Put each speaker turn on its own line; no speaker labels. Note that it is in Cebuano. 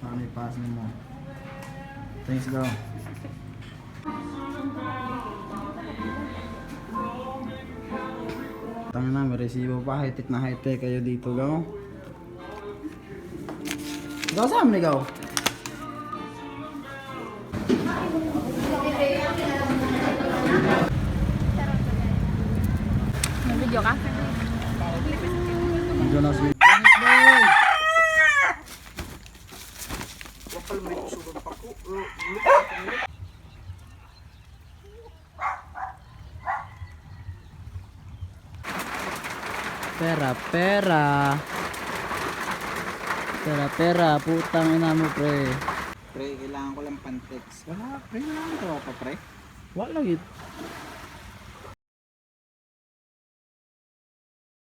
Paano ipasa mo? Thanks, go. Tangina na, may resibo pa. High-tech na high-tech kayo dito, go. Go saan ni go?
May video ka?
Medyo na sweet. Pera, pera. Pera, pera. Putang ina mo, pre.
Pre, kailangan ko lang pantex. Wala, pre, wala akong tropa, pre.
Wala lagi.